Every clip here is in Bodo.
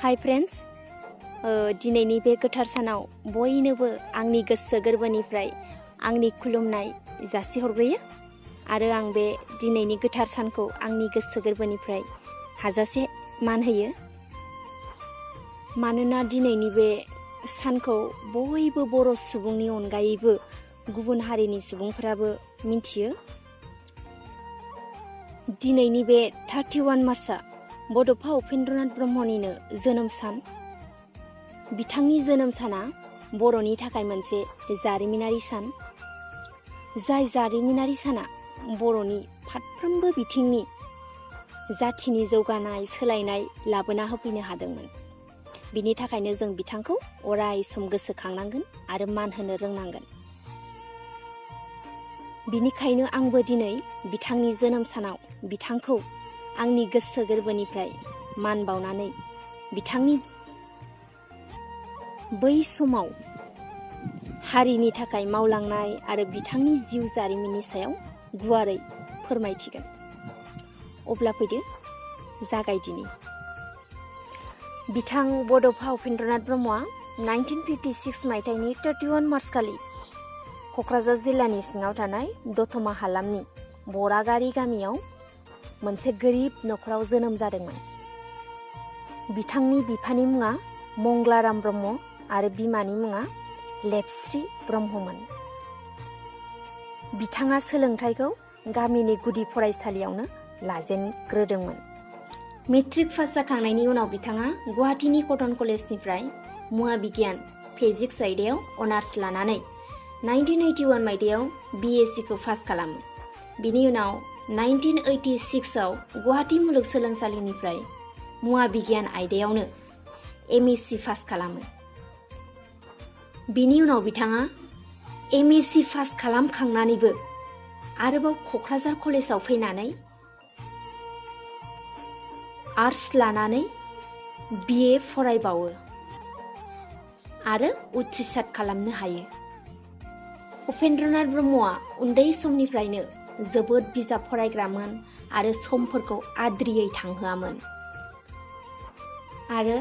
हाय फ्रेन्ड्स, दिनैनि बे गोथार सानाव बयनोबो आंनि गोसो गोरबोनिफ्राय आंनि खुलुमनाय जासिहरग्रोयो आरो आं बे दिनैनि गोथार सानखौ आंनि गोसो गोरबोनिफ्राय हाजासे मान होयो। मानोना दिनैनि बे सानखौ बयबो बर' सुबुंनि अनगायैबो गुबुन हारिनि सुबुंफोराबो मिन्थियो। दिनैनि बे 31 मार्चआ बड'फा उपेन्द्रनाथ ब्रह्मनिनो जोनोम सान। बिथांनि जोनोम साना बर'नि थाखाय मोनसे जारिमिनारि सान। जाय जारिमिनारि साना बर'नि फारफ्रोमबो बिथिंनि जाथिनि जौगानाय सोलायनाय लाबोना होफैनो हादोंमोन। बिनि थाखायनो जों बिथांखौ अराय सम गोसोखांनांगोन आरो मान होनो रोंनांगोन। बिनिखायनो आंबो दिनै बिथांनि जोनोम सानाव बिथांखौ आंनि गोसो गोरबोनिफ्राय मान बावनानै बिथांनि बै समाव हारिनि थाखाय मावलांनाय आरो बिथांनि जिउ जारिमिननि सायाव गुवारै फोरमायथिगोन। अब्ला फैदो जागायदिनि। बिथां बड'फा उपेन्द्रनाथ ब्रह्मआ 1956 मायथाइनि 31 मार्च खालि क'क्राझार जिल्लानि सिङाव थानाय दतमा हालामनि बरागारि गामियाव मोनसे गोरिब न'खराव जोनोम जादोंमोन। बिथांनि बिफानि मुङा मंगलाराम ब्रह्म आरो बिमानि मुङा लेपस्रि ब्रह्ममोन। बिथाङा सोलोंथाइखौ गामिनि गुदि फरायसालियावनो लाजेनग्रोदोंमोन। मेट्रिक पास जाखांनायनि उनाव बिथाङा गुवाहाटीनि कटन कलेजनिफ्राय मुवा बिगियान फिजिक्स आयदायाव अनार्स लानानै 1981 मायथाइयाव BSc पास खालामो। बिनि उनाव 1986 आव गुवाहाटी मुलुगसोलोंसालिनिफ्राय मुवा बिगियान आयदायावनो MSc पास खालामो। बिनि उनाव बिथाङा MSc पास खालामखांनानैबो आरोबाव क'क्राझार कलेजाव फैनानै आर्टस लानानै BA फरायबावो आरो उथ्रिसार खालामनो हायो। उपेन्द्रनाथ ब्रह्मआ उन्दै समनिफ्रायनो जोबोद बिजाब फरायग्रामोन आरो समफोरखौ आद्रियै थांहोआमोन आरो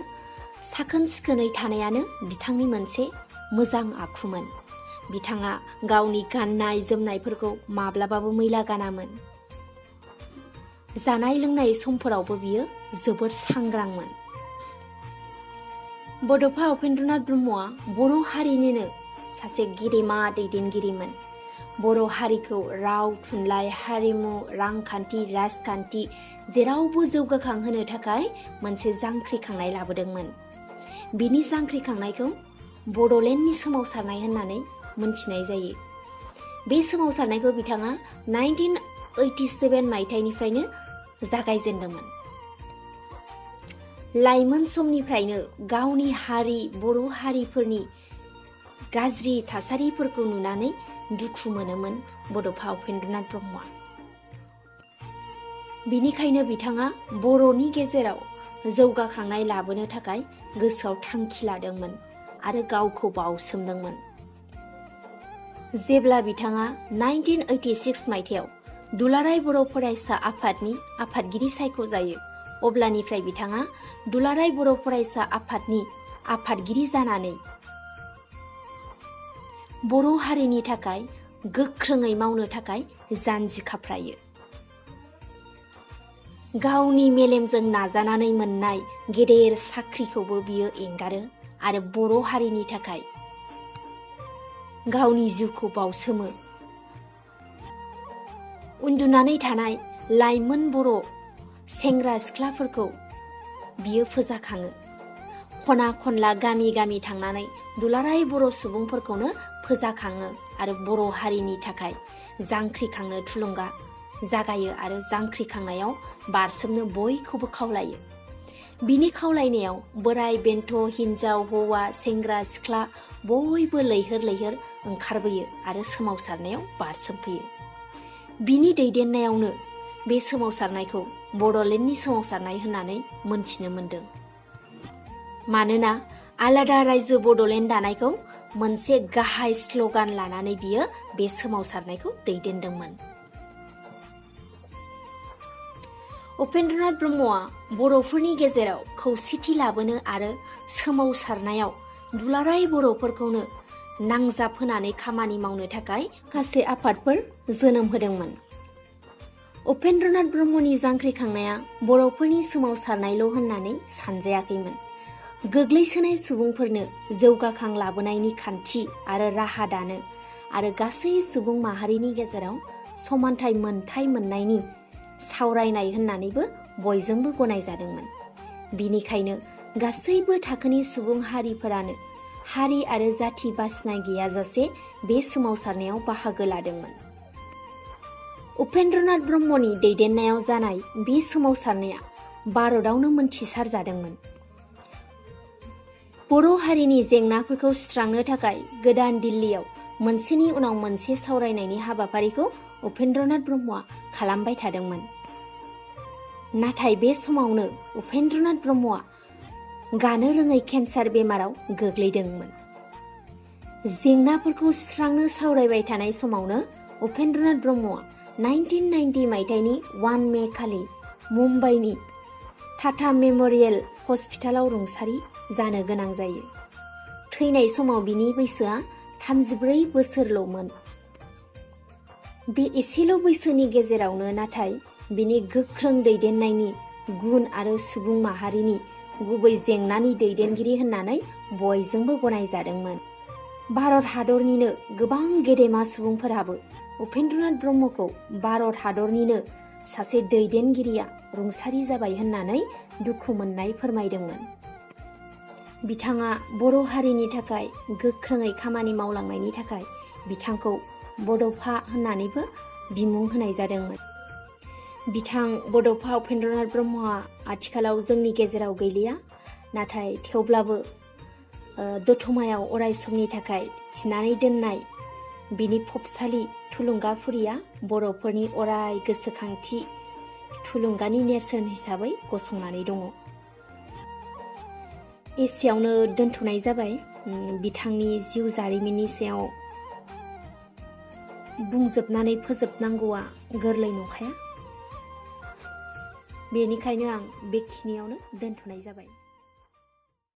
साखोन सिखोनै थानायानो बिथांनि मोनसे मोजां आखुमोन। बिथाङा गावनि गाननाय जोमनायफोरखौ माब्लाबाबो मैला गानामोन। जानाय लोंनाय समफोरावबो बियो जोबोद सांग्रांमोन। बड'फा उपेन्द्रनाथ ब्रह्मआ बर' हारिनिनो सासे गेदेमा दैदेनगिरिमोन। बर' हारिखौ राव, थुनलाइ, हारिमु, रांखान्थि, राजखान्थि जेरावबो जौगाखांहोनो थाखाय मोनसे जांख्रिखांनाय लाबोदोंमोन। बिनि जांख्रिखांनायखौ बड'लेण्डनि सोमावसारनाय होननानै मोनथिनाय जायो। बे सोमावसारनायखौ बिथाङा 1987 मायथाइनिफ्रायनो जागायजेनदोंमोन। लाइमोन समनिफ्रायनो गावनि हारि बर' हारिफोरनि गाज्रि थासारिफोरखौ नुनानै दुखु मोनोमोन बड'फा उपेन्द्रनाथ ब्रह्मआ। बिनिखायनो बिथाङा बर'नि गेजेराव जौगाखांनाय लाबोनो थाखाय गोसोआव थांखि लादोंमोन आरो गावखौ बावसोमदोंमोन। जेब्ला बिथाङा 1986 मायथाइयाव दुलाराय बर' फरायसा आफादनि आफादगिरि सायख'जायो, अब्लानिफ्राय बिथाङा दुलाराय बर' फरायसा आफादनि आफादगिरि जानानै बर' हारिनि थाखाय गोख्रोङै मावनो थाखाय जानजि खाफ्रायो। गावनि मेलेमजों नाजानानै मोननाय गेदेर साख्रिखौबो बियो एंगारो आरो बर' हारिनि थाखाय गावनि जिउखौ बावसोमो। उन्दुनानै थानाय लाइमोन बर' सेंग्रा सिख्लाफोरखौ बियो फोजाखाङो। खना खनला गामि गामि थांनानै दुलाराय बर' सुबुंफोरखौनो फोजाखाङो आरो बर' हारिनि थाखाय जांख्रिखांनो थुलुंगा जागायो आरो जांख्रिखांनायाव बारसोमनो बयखौबो खावलायो। बिनि खावलायनायाव बोराय बेन्थ, हिन्जाव हौवा, सेंग्रा सिख्ला बयबो लैहोर लैहोर ओंखारबोयो आरो सोमावसारनायाव बारसोमफैयो। बिनि दैदेननायावनो बे सोमावसारनायखौ बड'लेण्डनि सोमावसारनाय होननानै मोनथिनो मोनदों। मानोना आलादा रायजो बड'लेण्ड दानायखौ मोनसे गाहाय स्ल'गान लानानै बियो बे सोमावसारनायखौ दैदेनदोंमोन। उपेन्द्रनाथ ब्रह्मआ बर'फोरनि गेजेराव खौसेथि लाबोनो आरो सोमावसारनायाव दुलाराय बर'फोरखौनो नांजाब होनानै खामानि मावनो थाखाय माखासे आफादफोर जोनोम होदोंमोन। उपेन्द्रनाथ ब्रह्मनि जांख्रिखांनाया बर'फोरनि सोमावसारनायल' होननानै सानजायाखैमोन। गोग्लैसोनाय सुबुंफोरनो जौगाखां लाबोनायनि खान्थि आरो राहा दानो आरो गासै सुबुं माहारिनि गेजेराव समानथाइ मोनथाय मोननायनि सावरायनाय होननानैबो बयजोंबो गनायजादोंमोन। बिनिखायनो गासैबो थाखोनि सुबुं हारिफोरानो हारि आरो जाथि बासिनाय गैयाजासे बे सोमावसारनायाव बाहागो लादोंमोन। उपेन्द्रनाथ ब्रह्मनि दैदेननायाव जानाय बे सोमावसारनाया भारतआवनो मोनथिसार जादोंमोन। बर' हारिनि जेंनाफोरखौ सुस्रांनो थाखाय गोदान दिल्लीयाव मोनसेनि उनाव मोनसे सावरायनायनि हाबाफारिखौ उपेन्द्रनाथ ब्रह्मआ खालामबाय थादोंमोन। नाथाय बे समावनो उपेन्द्रनाथ ब्रह्मआ गानो रोङै केन्सार बेमाराव गोग्लैदोंमोन। जेंनाफोरखौ सुस्रांनो सावरायबाय थानाय समावनो उपेन्द्रनाथ ब्रह्मआ 1990 मायथाइनि 1 मे खालि मुम्बाइनि टाटा मेम'रियेल हस्पिटालाव रुंसारि जानो गोनां जायो। थैनाय समाव बिनि बैसोआ 34 बोसोरल'मोन। बे एसेल' बैसोनि गेजेरावनो नाथाय बिनि गोख्रों दैदेननायनि गुन आरो सुबुं माहारिनि गुबै जेंनानि दैदेनगिरि होननानै बयजोंबो गनायजादोंमोन। भारत हादरनिनो गोबां गेदेमा सुबुंफोराबो उपेन्द्रनाथ ब्रह्मखौ भारत हादरनिनो सासे दैदेनगिरिया रुंसारि जाबाय होननानै दुखु मोननाय फोरमायदोंमोन। बिथाङा बर' हारिनि थाखाय गोख्रोङै खामानि मावलांनायनि थाखाय बिथांखौ बड'फा होननानैबो बिमुं होनाय जादोंमोन। बिथां बड'फा उपेन्द्रनाथ ब्रह्मआ आथिखालाव जोंनि गेजेराव गैलिया, नाथाय थेवब्लाबो दतमायाव अराय समनि थाखाय थिनानै दोननाय बिनि फबसालि थुलुंगाफुरिया बर'फोरनि अराय गोसोखांथि थुलुंगानि नेरसोन हिसाबै गसंनानै दङ। एसेयावनो दोनथ'नाय जाबाय। बिथांनि जिउ जारिमिननि सायाव बुंजोबनानै फोजोबनांगौआ गोरलै नंखाया। बेनिखायनो आं बेखिनियावनो दोनथ'नाय जाबाय।